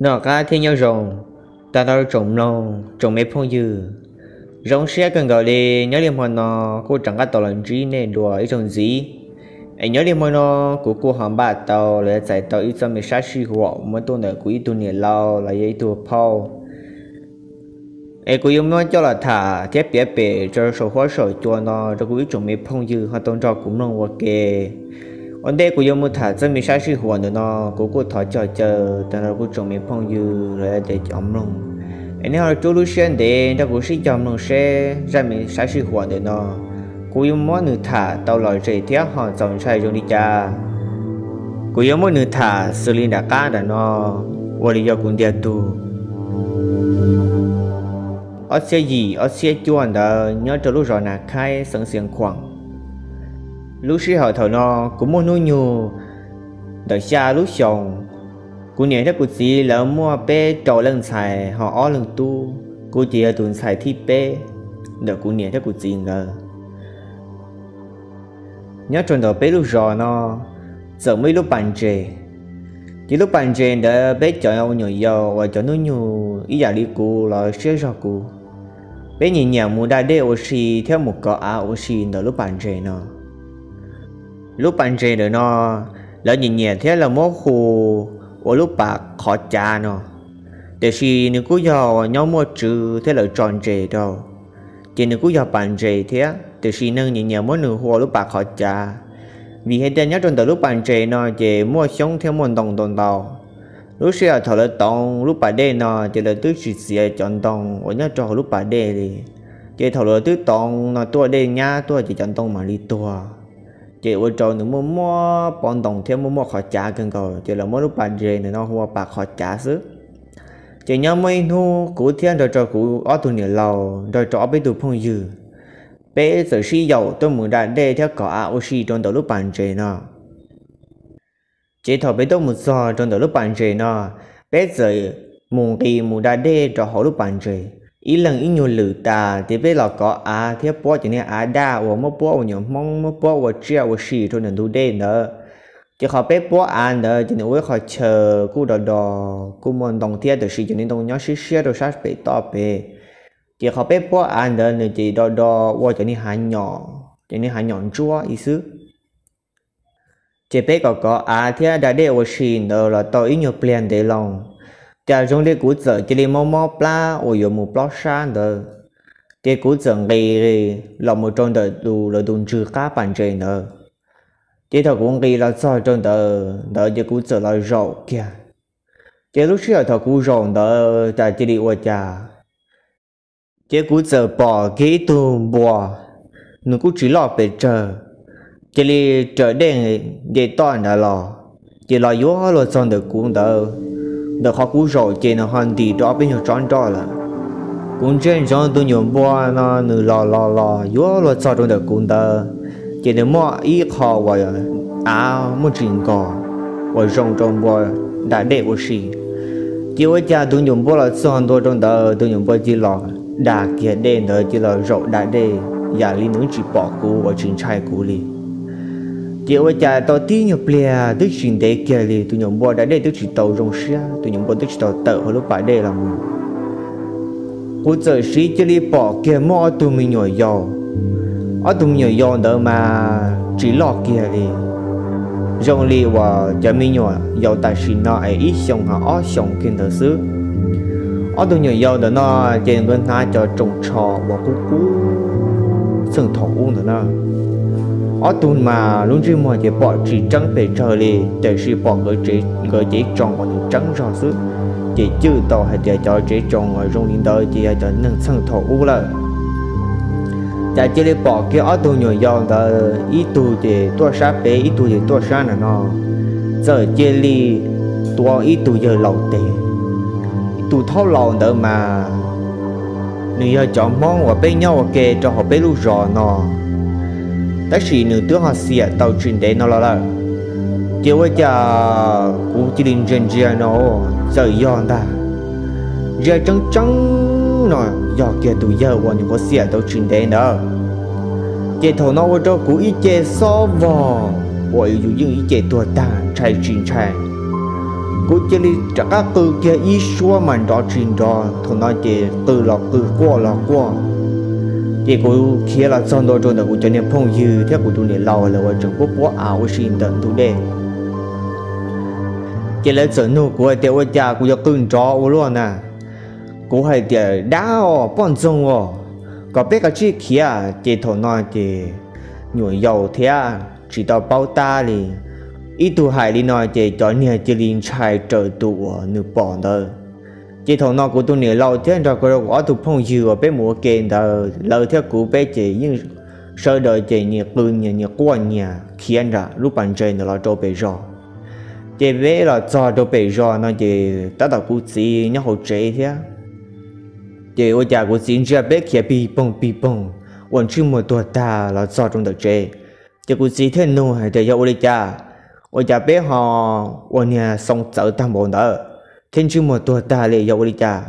Noj qab thiab nyob zoo, tag nrho tsoom mloog tsoom me phooj ywg. Zoo siab kawg nkaus li, nyob li hmo no kuj rov qab tau los ntsib nej dua ib zaug ntxiv. Es nyob li hmo no kuv kuj ho npaj tau los yog txais tau ib txoj me sab sij huam muab tuaj ntawm kuv ib tug niam laus los yog ib tug phauj. Es kuv yuav muab coj los tham thiab piav pem rau saum huab saum cua no rau kuv ib tsoom me phooj ywg ho tau nrog kuv mloog ua ke. Ua ntej kuv yuav mus tham txoj me sab sij huam ntawm no, kuv kuj thov cog caw tag nrho kuv tsoom me phooj ywg los yog tias cov mloog, es nej ho rub lub siab ntev nrog kuv sib cog mloog seb zaj me sab sij huam ntawm no kuv yuav muab nws tham tau lom zem thiab ho txaus ntshai zoo li cas. Kuv yuav muab nws tham xws li nram qab ntawm no, ua li yog kuv ntiag tug. Ob txhiab yim ob txhiab cuaj ntawd nyob rau lub zos Nas Khaib xeev Xiav Khuam. Lub sij hawm thaum no kuv muaj hnub nyoog ntawm xya lub xyoos. Kuv niam thiab kuv txiv lawv muaj peb rau leej ntxhais ho ob leeg tub, kuv ces yog tus ntxhais thib peb ntawm kuv niam thiab kuv txiv nkawd. Nyob rau ntawm peb lub zos no txawm muaj ib lub pas ntses. Ces lub pas ntses ntawd peb cov me nyuam yaus uas cov hnub nyoog ib yam li kuv los siab zog kuv, peb nyiam nyiam mus da dej ua si thiab mus kov av ua si ntawm lub pas ntses no. Lub pas ntses ntawm no lawv nyiam nyiam thiab lawv muab hu ua lub pas qhov cav no, tiam sis nws kuj yog nyob muaj tswv thiab lawv tso ntses rau, ces nws kuj yog pas ntses thiab, tiam sis neeg nyiam nyiam muab nws hu ua lub pas qhov cav, vim hais tias nyob rau ntawm lub pas ntses no ces muaj xyoob thiab muaj ntoo ntau ntau. Lub sij hawm thaum lawv toov lub pas dej no ces lawv twb tsis txiav cov ntoo uas nyob rau hauv lub pas dej li, ces thaum lawv twb toov no tuaj dej nyab tuaj ces cov ntoo mam li tuag, ces ua rau nws muaj muaj pob ntoo thiab muaj muaj qhov cav kawg nkaus, ces lawv muab lub pas ntses ntawm no hu ua pas qhov cav xwb. Ces nyob muaj ib hnub kuv thiab nrog rau kuv ob tug niam laus nrog rau ob peb tug phooj ywg, peb txawm sib yaum tuaj mus da dej thiab kov av ua si rau ntawm lub pas ntses no. Ces thaum peb tuaj mus txog rau ntawm lub pas ntses no, peb txawm mus nqis mus da dej rau hauv lub pas ntses, ib leeg ib nyuag lwm tas ces peb los kov av thiab puab cov niag av daj uas muab puab ua nyuam hmoob muab puab ua tsiaj ua si rau ntawm ntug dej ntawd. Ces qhov peb puab av ntawd ces nws ua ib qho chaw kuj do do, kuj muaj ntoo thiab tiam sis cov niag ntoo nyob siab siab rau sab pem toj pem. Ces qhov peb puab av ntawd nws ces do do ua cov niag hav nyom, cov niag hav nyom ntsuab ib xwb. Ces peb kom kov av thiab da dej ua si ntawd los tau ib nyuag pliag ntev loo, cas zoo li kuv txawm cia li mob mob plab uas yuav mus plob sab ntawd. Ces kuv txawm nqis los mus rau ntawm tus lawv tus ntswg qab pas ntses ntawd. Ces thaum kuv nqis los txog rau ntawd ntawd ces kuv txawm los zaum kiag. Ces lub sij hawm thaum kuv zaum ntawd cas cia li ua cas, ces kuv txawm pom kiag ib tug npua, nws kuj tsis loj pes tsawg, cia li raws dej nce toj ntawd los, ces los yuav luag txog ntawm kuv ntawd, ntawm qhov kuv zaum ces nws ho ntis rau ob peb nyuag tsob nroj lawm. Kuv ntsia ntsoov tus nyuam npua no nws los los los yuav luag txog rau ntawm kuv ntawd, ces nws muaj ib qho uas av muaj tsis nkos uas zoo rau npua da dej ua si. Ces ua cas tus nyuam npua los txog ntua rau ntawd, tus nyuam npua cia li los da kiag dej ntawd cia li los zaum da dej, yam li nws tsis pom kuv uas tsis ntshai kuv li. Ces ua cas tau tib nyuag pliag twb tsis ntev kiag li, tus nyuam npua da dej twb tsis tau zoo siab, tus nyuam npua twb tsis tau tawm hauv lub pas dej los mus. Kuv txawm siv cia li pom kiag muaj ob tug me nyuam yaus. Ob tug me nyuam yaus ntawd mas tsis loj kiag li, zoo li uas cov me nyuam yaus tam sim no es ib xyoos ho ob xyoos kiag ntawd xwb. Ob tug nyuam yaus ntawm no ces nkawd hnav cov tsoos tsho uas kub kub txheej thaum ub ntawd na. Ob tug mas lub ntsej muag ces pom tsis tseeb pes tsawg li, tiam sis pom nkawd tsev, nkawd cev tsoos uas nws tseeb zog xwb, ces cwj tau hais tias cov tsev tsoos uas zoo li ntawd ces yog cov neeg txheej thaum ub lawm. Cas cia li pom kiag ob tug nyuam yaus ntawd, ib tug ces tuaj sab pem, ib tug ces tuaj sab ntawm no, txawm cia li tuav ib tug yawg laus tes. Tus thaub laus ntawd mas nws yog cov Hmoob uas peb nyob ua ke rau hauv peb lub zos no, tab sis nws twb ho xiam tau tsis ntev no los lawm. Ces ua cas kuv cia li ntsia ntsia no, txawm yog ntag. Ntsia tseeb tseeb no yog kiag tus yawg uas nyuam qhuav xiam tau tsis ntev ntawd. Ces thaum no ua rau kuv ib ce xob vog uas yus yeej ib ce tuag tag ntshai tsis ntshai. Kuv cia li rov qab qw kiag ib suab mas nrov tsis nrov, thaum no ces qw los qw quaj los quaj. Ces kuv khiav los txog ntua rau ntawm kuv cov niag phooj ywg thiab kuv tus niam laus lawv uas tseem puab puab av ua si ntawm ntug dej. Ces lawv txawm nug kuv hais tias ua cas kuv yuav qw nrov ua luaj na. Kuv hais tias dab os poj ntxoog os, kom peb kav tsij khiav. Ces thaum no ces nyuam yaus thiab tsis tau paub tab li, ib tug hais li no ces cov niag cia li ntshai raws tus uas nws pom ntawd. Ces thaum no kuv tus niam laus thiab nrog rau kuv ob tug phooj ywg uas peb mus ua ke ntawd, lawv thiab kuv peb ces yeej sawv daws ces nyias qw nyias nyias quaj nyias khiav nram lub pas ntses ntawd los rau pem zos. Ces peb los txog rau pem zos no ces tab tom kuv txiv nyob hauv tsev thiab. Ces ua cas kuv txiv ntsia peb khiav pig poog pig poog uas ntsej muag tuag tag los txog rau ntawm tsev. Ces kuv txiv thiaj nug hais tias yog ua li cas, ua cas peb ho ua niag xoo txawv tag npaum ntawd thiab ntsej muag tuag tag li yog ua li cas?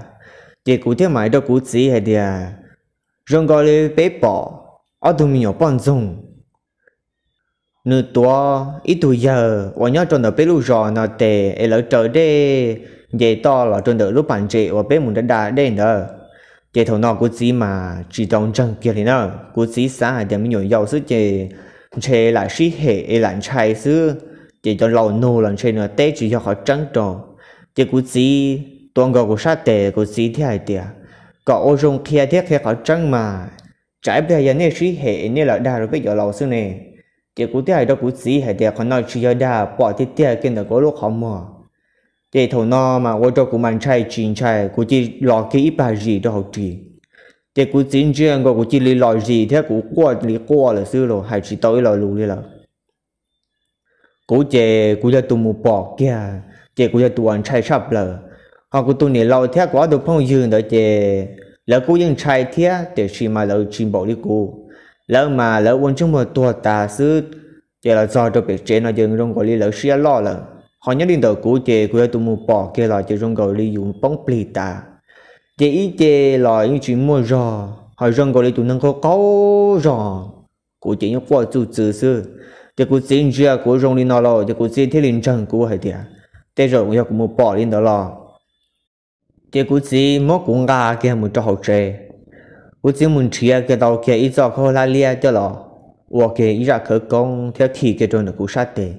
Ces kuv thiaj mam hais rau kuv txiv hais tias zoo nkaus li peb pom ob tug me nyuam poj ntxoog nws tuav ib tug yawg uas nyob rau ntawm peb lub zos no tes es lawv raws dej nce toj los rau ntawm lub pas ntses uas peb mus da da dej ntawd. Ces thaum no kuv txiv mas tsis tau ntseeg kiag li na. Kuv txiv xav hais tias me nyuam yaus xwb ces ntshe lam sib hem es lam ntshai xwb, ces cov laus nug los ntshe nws teb tsis yog qhov tseeb rau. Ces kuv txiv tuav nkaus kuv sab tes, kuv txiv thiaj hais tias kom ua zoo qhia thiab qhia qhov tseeb mas, tsam ib pliag yog nej sib hem es nej los dag rau peb cov laus xwb ne. Ces kuv thiaj hais rau kuv txiv hais tias qhov no tsis yog dag, pom tiag tiag kiag ntawm kuv lub qhov muag. Ces thaum no mas ua rau kuv mas ntshai tsis ntshai, kuv cia li los kiag ib plag zis rau hauv ris. Ces kuv txiv ntsia nkaus kuv cia li los zis thiab kuv quaj li quaj lawm xwb los hais tsis tau ib lo lus li lawm. Kuv ces kuv yog tus mus pom kiag, ces kuv yog tus uas ntshai tshaj plaws. Ho kuv tus niam laus thiab kuv ob tug phooj ywg ntawd ces lawv kuj yeej ntshai thiab tiam sis mas lawv tsis npaum li kuv. Lawv mas lawv ua ntsej muag tuag tas xwb, ces los txog rau pem tsev no ces zoo nkaus li lawv siab loj lawm. Ho nyob li ntawm kuv ces kuv yog tus mus pom kiag los ces zoo nkaus li yus poob plig tas. Ces ib ce los yeej tsis muaj zog, ho zoo nkaus li tus neeg qaug qaug zog. Kuv ces yeej quaj txuj txwv xwb. Ces kuv txiv ntsia kuv zoo li no lauj, ces kuv txiv thiaj li ntseeg kuv hais tias tej zaum yog kuv mus pom li ntawd los. Ces kuv txiv muab kuv nqa kiag mus rau hauv tsev. Kuv txiv mus nrhiav kiag tau kiag ib txoj khaub hlab liab coj los ua kiag ib zaj khawv koob thiab khi kiag rau ntawm kuv sab tes.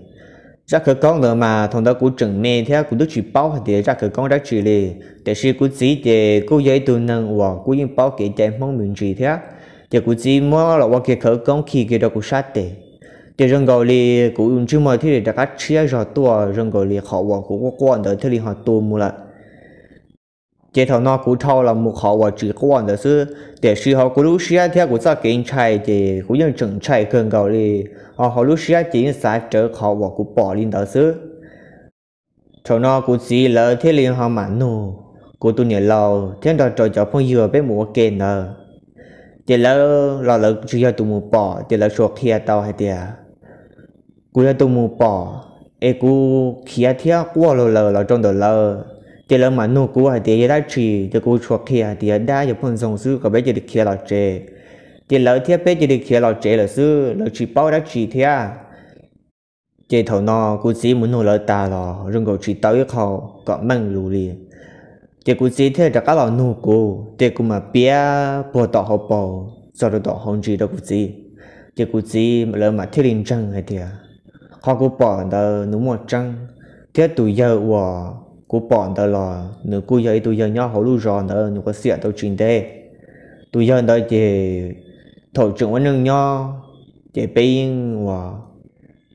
Zaj khawv koob ntawd mas thaum ntawd kuv tseem me thiab kuv twb tsis paub hais tias zaj khawv koob dab tsi li, tiam sis kuv txiv ces kuj yog ib tug neeg uas kuj yeej paub kev cai Hmoob me ntsis thiab. Ces kuv txiv muab los ua kiag khawv koob khi kiag rau kuv sab tes, ces zoo nkaus li kuv ntsej muag thiaj li rov qab tshiab zog tuaj zoo nkaus li qhov uas kuv quaj quaj ntawd thiaj li ho tu mus lawm. Ces thaum no kuv dhau los mus qhov uas tsis quaj ntawd xwb, tiam sis hauv kuv lub siab thiab kuv txoj kev ntshai ces kuv yeej tseem ntshai kawg nkaus li, ho hauv lub siab ces yeej xav rawv qhov uas kuv pom li ntawd xwb. Thaum no kuv txiv lawv thiaj li ho mam nug kuv tus niam laus thiab nrog rau cov phooj ywg peb mus ua ke ntawd. Ces lawv los lawv tsis yog tus mus pom, ces lawv tsuas qhia tau hais tias kuv yog tus mus pom, es kuv khiav thiab quaj lug lawm los rau ntawm lawv. Ces lawv mam nug kuv hais tias yog dab tsi, ces kuv tsuas qhia hais tias yog dab yog poj ntxoog xwb, kom peb cia li khiav los tsev. Ces lawv thiab peb cia li khiav los tsev lawm xwb, lawv tsis paub dab tsi thiab. Ces thaum no kuv txiv mus nug lawv tas los zoo nkaus tsis tau ib qho kom meej lus li. Ces kuv txiv thiaj rov qab los nug kuv, ces kuv mam piav puag tom hauv paus txog rau tom hauv ntsis rau kuv txiv. Ces kuv txiv lawv mam thiaj li ntseeg hais tias qhov kuv pom ntawd nws muaj tseeb, thiab tus yawg uas kuv pom ntawd los nws kuj yog ib tug yawg nyob hauv lub zos ntawd nws quav xiam tau tsis ntev. Tus yawg ntawd ces thaum tseem ua neej nyob, ces peb yeej uas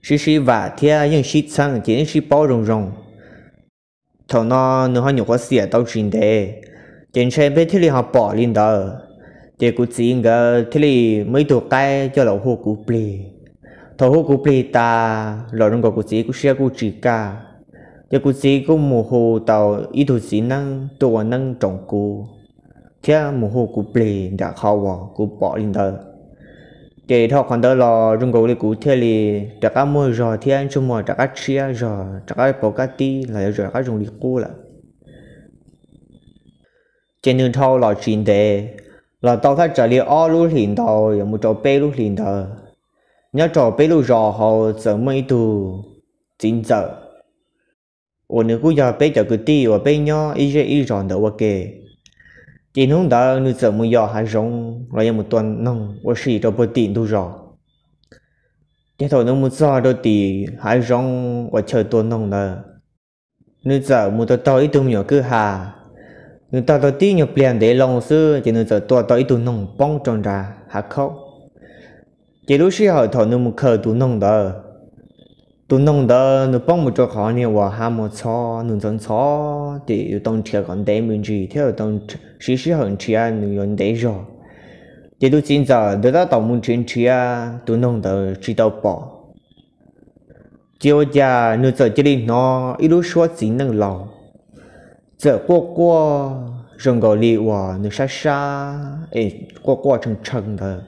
sib sib vam thiab yeej sib txheeb ces yeej sib paub zoo zoo. Thaum no nws ho nyuam qhuav xiam tau tsis ntev, ces ntshe peb thiaj li ho pom li ntawd. Ces kuv txiv nkawd thiaj li muaj ib tug qaib coj los hu kuv plig. Thaum hu kuv plig tas los zoo nkaus kuv txiv kuj siab kuj tsis kaj, ces kuv txiv kuj mus hu tau ib tug txiv neeb tuaj ua neeb roos kuv, thiab mus hu kuv plig nram qhov uas kuv pom li ntawd. Ces dhau qhov ntawd los zoo nkaus li kuv thiaj li rov qab muaj zog thiab ntsej muag rov qab tshiab zog, rov qab paus kab tib los yog rov qab zoo li qub lawm. Ces nws dhau los tsis ntev, los tau thaj tsam li ob lub hlis ntau yuav mus rau peb lub hlis ntawd, nyob rau peb lub zos hauv txawm muaj ib tug txiv ntxawm uas nws kuj yog peb cov kwv tij uas peb nyob ib zej ib zos ntawd ua ke. Ces hnub ntawd nws txawm mus yos hav zoov los yog mus tua noog ua si rau puag tim ntug zos. Ces thaum nws mus txog rau tim hav zoov uas chaw tua noog ntawd, nws txawm mus tua taug ib tug me nyuam kwj ha. Nws taug tau tib nyuag pliag ntev loo xwb ces nws txawm tua tau ib tug noog poob rau nram hav khaub. Ces lub sij hawm thaum nws mus khaws tus noog ntawd, tus noog ntawd nws poob mus rau qhov niag uas hav mos txhob, nws ntxhov ntxhov ces yuav tau nrhiav kom ntev me ntsis thiab yuav tau siv sij hawm nrhiav nws yuav ntev zog. Ces tus txiv ntxawm ntawd tab tom mus nrhiav nrhiav tus noog ntawd tsis tau pom. Ces ua cas nws txawm cia li hnov ib lub suab txiv neej laus txawm quaj quaj zoo nkaus li uas nws sab sab es quaj quaj tshee tshee ntawd.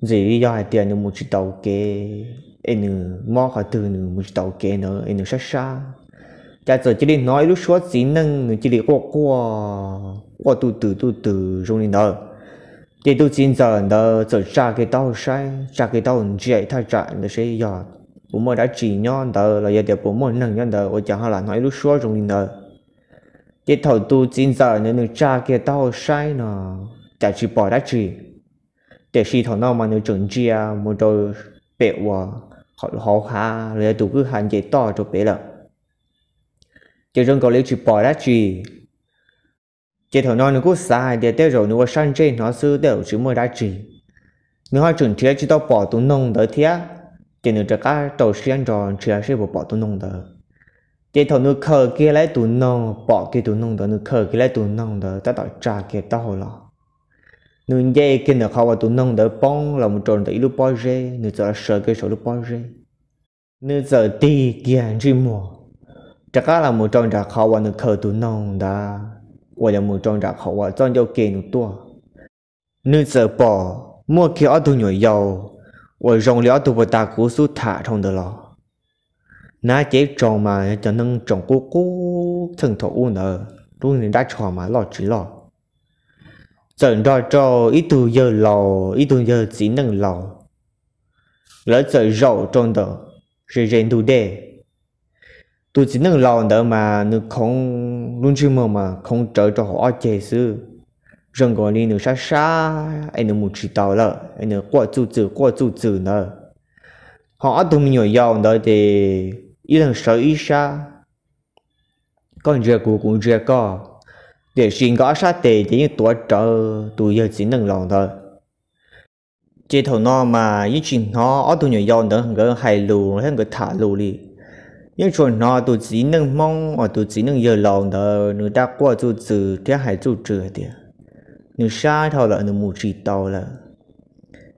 Ntxim li yog hais tias nws mus tsis tau kev es nws mob qhov twg nws mus tsis tau kev ntawd es nws sab sab, cas txawm cia li hnov ib lub suab txiv neej nws cia li quaj quaj, quaj tuj twm tuj twm zoo li ntawd. Ces tus txiv ntxawm ntawd txawm tsa kiag taub hau saib, tsa kiag taub hau ntsia thaj tsam ntawd seb yog puas muaj dab tsi nyob ntawd los yog tias puas muaj neeg nyob ntawd ua cas ho lam hnov ib lub suab zoo li ntawd. Ces thaum tus txiv ntxawm ntawd nws tsa kiag taub hau saib no cas tsis pom dab tsi. Tiam sis thaum no mas nws tseem ntsia mus rau pem uas hauv hav los yog tus kwj ha nce toj rau pem lawm, ces zoo nkaus li tsis pom dab tsi. Ces thaum no nws kuj xav hais tias tej zaum nws ua sab ntsej hnov xwb, tej zaum tsis muaj dab tsi. Nws ho tseem nrhiav tsis tau pom tus noog ntawd thiab, ces nws rov qab rau siab nrog nrhiav seb puas pom tus noog ntawd. Ces thaum nws khaws kiag lawm tus noog, pom kiag tus noog ntawd, nws khaws kiag lawm tus noog ntawd tab tom tsa kiag taub hau los, nws nce kiag ntawm qhov uas tus noog ntawd poob los mus rau ntawm ib lub pob zeb, nws txawm los sawv kiag saum lub pob zeb. Nws txawm tig kiag ntsej muag rov qab los mus rau nram qhov uas nws khaws tus noog ntawd, uas los mus rau nram qhov uas txoj ncauj ke nws tuaj. Nws txawm pom muaj kiag ob tug nyuam yaus uas zoo li ob tug puag ta kuv xub tham dhau ntawd los. Nab cev tsoos mas cov neeg tsoos qub qub txheej thaum ub ntawd, lub niag dab tsho mas loj tsis loj. Txawm nrog rau ib tug yawg laus, ib tug yawg txiv neej laus, lawv txawm zaum rau ntawm ze ze ntug dej. Tus txiv neej laus ntawd mas nws khoov, lub ntsej muag mas khoov rawv rau hauv ob ceg xwb, zoo nkaus li nws sab sab es nws mus tsis tau lawm es nws quaj txuj txwm quaj txuj txwm ntawd. Ho ob tug me nyuam yaus ntawd ces ib leeg sawv ib sab, koj ntsia kuv kuv ntsia koj, tiam sis nkawd ob sab tes ces yeej tuav rawv tus yawg txiv neej laus ntawd. Ces thaum no mas yeej tsis hnov ob tug nyuam yaus ntawd nkawd hais lus thiab nkawd tham lus li. Yeej tsuas hnov tus txiv neej Hmoob uas tus txiv neej yawg laus ntawd nws rov quaj txuj txwm thiab hais txuj txwm hais tias nws sab dhau lawm, nws mus tsis tau lawm,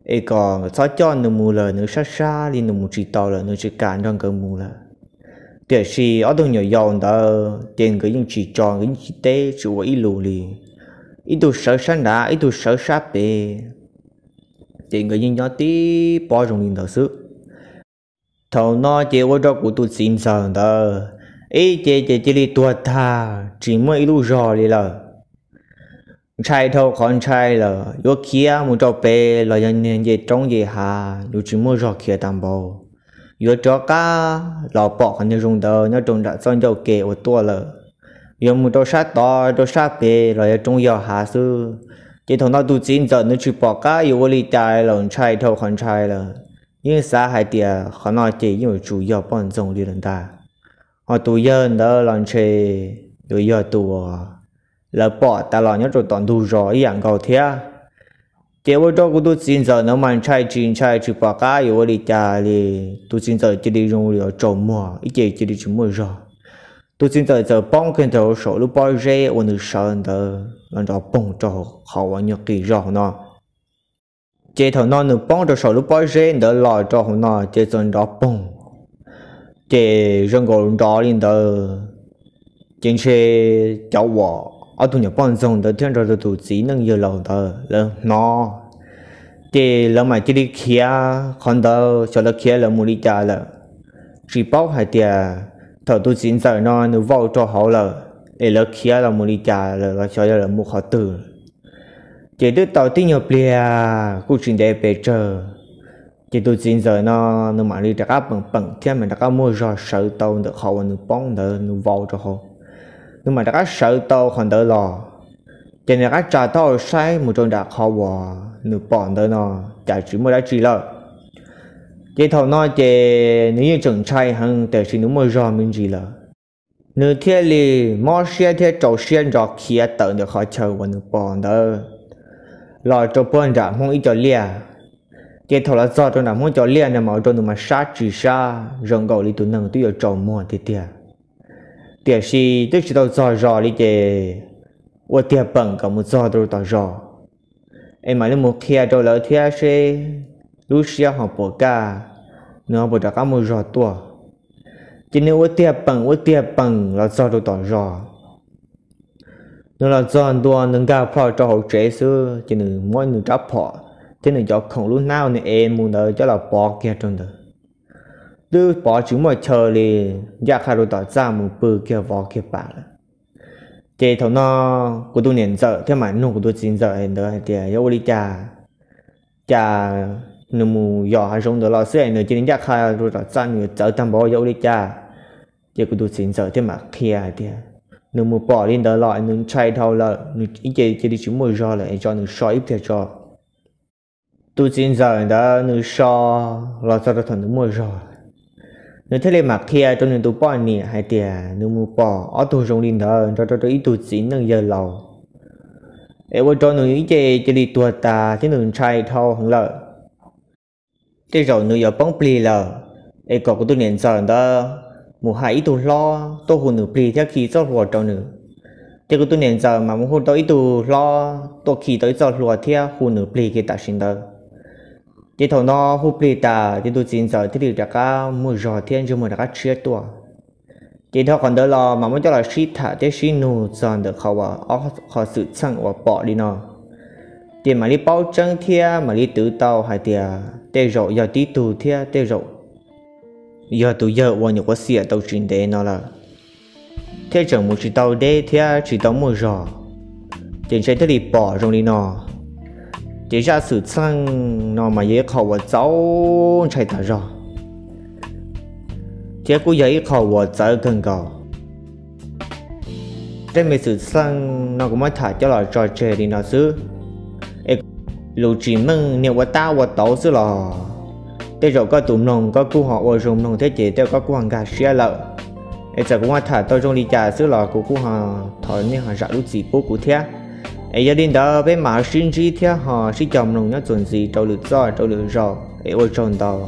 es kom txhob coj nws mus lawm, nws sab sab li nws mus tsis tau lawm, nws tsis kam nrog nkawd mus lawm. Tiam sis ob tug nyuam yaus ntawd ces nkawd yeej tsis tso, nkawd yeej tsis teb tsis ua ib lus li. Ib tug sawv sab nrad, ib tug sawv sab pem, ces nkawd yeej nyob tib pob zoo li ntawd xwb. Thaum no ces ua rau kuv tus txiv ntxawm ntawd ib ce ces cia li tuag tag, tsis muaj ib lub zog li lawm. Ntshai dhau qhov ntshai lawm, yuav khiav mus rau pem los yog niag nce roob nce hav yuav tsis muaj zog khiav tas npaum. Yuav rov qab los pom qhov niag zoo ntawd nyob rau nram txoj ncauj ke uas tuaj lawm. Yuav mus rau sab tod rau sab pem los yog roob yog hav xwb. Ces thaum no tus txiv ntxawm nws tsis pom qab yuav ua li cas lawm, ntshai dhau qhov ntshai lawm. Yeej xav hais tias qhov no ces yeej yuav tsum yog poj ntxoog li lawm ntag. Ho tus yawg ntawd los ntshe yuav yog tus uas lawv pom tas los nyob rau tom ntug zos ib yam nkaus thiab. Ces ua rau kuv tus txiv ntxawm ntawd mas ntshai tsis ntshai tsis pom qab yuav ua li cas li. Tus txiv ntxawm cia li zoo li tsaus muag ib ce cia li tsis muaj zog. Tus txiv ntxawm txawm poob kiag rau saum lub pob zeb uas nws sawv ntawd los nrov poog rau qhov uas nyuag qis zog hauv no. Ces thaum no nws poob rau saum lub pob zeb ntawd los rau hauv no ces txawm nrov poog. Ces zoo nkaus nrov li ntawd, ces ntshe cov uas ob tug nyuam poj ntxoog ntawd thiab nrog rau tus txiv neej yawg laus ntawd lawv hnov, ces lawv mam cia li khiav qhov ntawd, xyov lawv khiav lawv mus li cas lawm. Tsis paub hais tias thaum tus txiv ntxawm no nws vau rau hauv lawm, es lawv khiav los mus li cas lawm los xyov yog lawv mus qhov twg. Ces twb tau tib nyuag pliag kuj tsis ntev pes tsawg, ces tus txiv ntxawm no nws mam li rov qab peem peem thiab mam rov qab muaj zog sawv tau ntawm qhov uas nws poob ntawd nws vau rau hauv. Nws mam rov qab sawv tau qhov ntawd los, ces nws rov qab tsa taub hau saib mus rau nram qhov uas nws pom ntawd no cas tsis muaj dab tsi lawm. Ces thaum no ces nws yeej tseem ntshai heev tiam sis nws muaj zog me ntsis lawm. Nws thiaj li mob siab thiab rau siab ntso khiav tawm ntawm qhov chaw uas nws pom ntawd los rau puag nram Hmoob ib co liaj. Ces thaum los txog rau nram Hmoob cov liaj no mas ua rau nws mas sab tsis sab zoo nkaus li tus neeg twb yuav tsaus muag tiag tiag. Tiam sis twb tsis tau txog zos li ces ua tiag peem kom mus txog rau tom zos, es mam li mus qhia rau lawv thiab seb lub siab ho puas kaj, nws ho puas rov qab muaj zog tuaj. Ces nws ua tiag peem ua tiag peem los txog rau tom zos. Nws los txog ntua nws nkag plho rau hauv tsev xwb ces nws muab nws rab phom thiab nws cov khoom lub hnab nws ev mus ntawd coj los pov kiag rau ntawd. Twb pov tsis muaj chaw li, ncaj qha rau tom txaj mus pw kiag vov kiag pam lawm. Ces thaum no kuv tus niam ntxawm thiaj mam nug kuv tus txiv ntxawm ntawd hais tias yog ua li cas, cas nws mus yos hav zoov ntawd los xwb es nws cia li ncaj qha rau tom txaj nws yuav txawv tag npaum yog ua li cas. Ces kuv tus txiv ntxawm thiaj mam qhia hais tias nws mus pom li ntawd los nws ntshai dhau lawm, nws ib ce cia li tsis muaj zog lawm es tso nws so ib pliag tso. Tus txiv ntxawm ntawd nws so los txog rau thaum nws muaj zog, nws thiaj li mam qhia rau nws tus poj niam hais tias nws mus pom ob tug zoo li ntawd nrog rau rau ib tug txiv neej yawg laus, es ua rau nws ib ce cia li tuag tas thiab nws ntshai dhau heev lawm. Tej zaum nws yuav poob plig lawm, es kom kuv tus niam ntxawm ntawd mus hais ib tug hlob tuaj hu nws plig thiab khi txoj hlua rau nws. Ces kuv tus niam ntxawm mas mus hu tau ib tug hlob tuaj khi tau ib txoj hlua thiab hu nws plig kiag tam sim ntawd. Ces thaum no hu plig tas ces tus txiv ntxawm thiaj li rov qab muaj zog thiab ntsej muag rov qab tshiab tuaj. Ces dhau qhov ntawd los mas muab coj los sib tham thiab sib nug txog ntawm qhov uas ob qhov xwm txheej uas pom li no, ces mam li paub tseeb thiab mam li twv tau hais tias tej zaum yog tib tug thiab tej zaum yog tus yawg uas nyuam qhuav xiam tau tsis ntev no lawm, thiab tseem mus tsis tau deb thiab tsis tau muaj zog, ces ntshe thiaj li pom zoo li no. Ces zaj xwm txheej no mas yog ib qho uas txaus ntshai tas zog, thiab kuj yog ib qho uas txawv kawg nkaus. Tej me xwm txheej no kuv muab tham coj los tso tseg li no xwb, es lus tsis meej niag ua tab ua tauv xwb los tej zaum koj tus mloog koj kuj ho ua zoo mloog thiab ces tej zaum koj kuj ho nkag siab lawm. Es txawm kuv muab tham tau zoo li cas xwb los kuv kuj ho thov nej ho zam lub txim pub kuv thiab. Es yog li ntawd peb mam ho sib ntsib thiab ho sib cog mloog nyob txuas ntxiv rau lwm txoj rau lwm zaus es ua tsaug ntau.